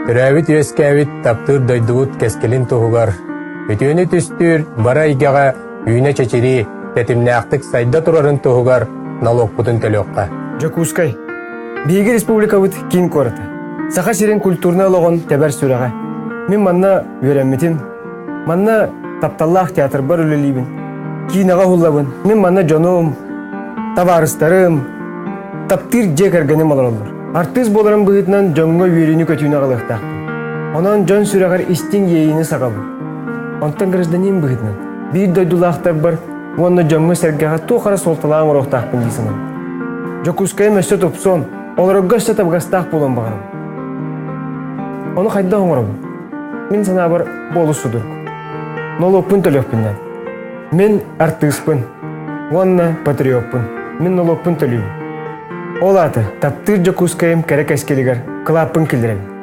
Төрөөбүт-үөскээбит таптыыр дойдубут кэскилин туһугар үтүөнү түстүүр бары эйгэҕэ үүнэ-чэчирии, тэтимнээхтик сайда турарын туһугар налогпутун төлүөххэ. Дьокуускай. Биһиги республикабыт киин куората. Саха сирин культурнай олоҕун тэбэр сүрэҕэ. Мин манна үөрэммитим. Манна тапталлаах театрбар үлэлиибин. Киинэҕэ уһуллабын. Мин манна дьонум, табаарыстарым, таптыыр дьиэ кэргэним олороллор. Артыыс буоларым быһыытынан дьоҥҥо үөрүүнү-көтүүнү аҕалыахтаахпын. Онон дьон сүрэҕэр истиҥ иэйиини саҕабын. Онтон гражданин быһыытынан биир дойдулаахтарбар уонна дьоҥҥо-сэргэҕэ туох эрэ суолталаах оҥоруохтаахпын дии саныыбын. Дьокуускайым өссө тупсуон, олорорго өссө табыгастаах буолуон баҕарабын. Ону хайдах оҥоробун? Мин санаабар, бу олус судургу. Нолуокпун төлүөхпүн наада. Мин артыыспын уонна патриоппун. Мин нолуокпун төлүүбүн. Ол аата таптыыр Дьокуускайым кэрэ кэскилигэр кылааппын киллэрэбин.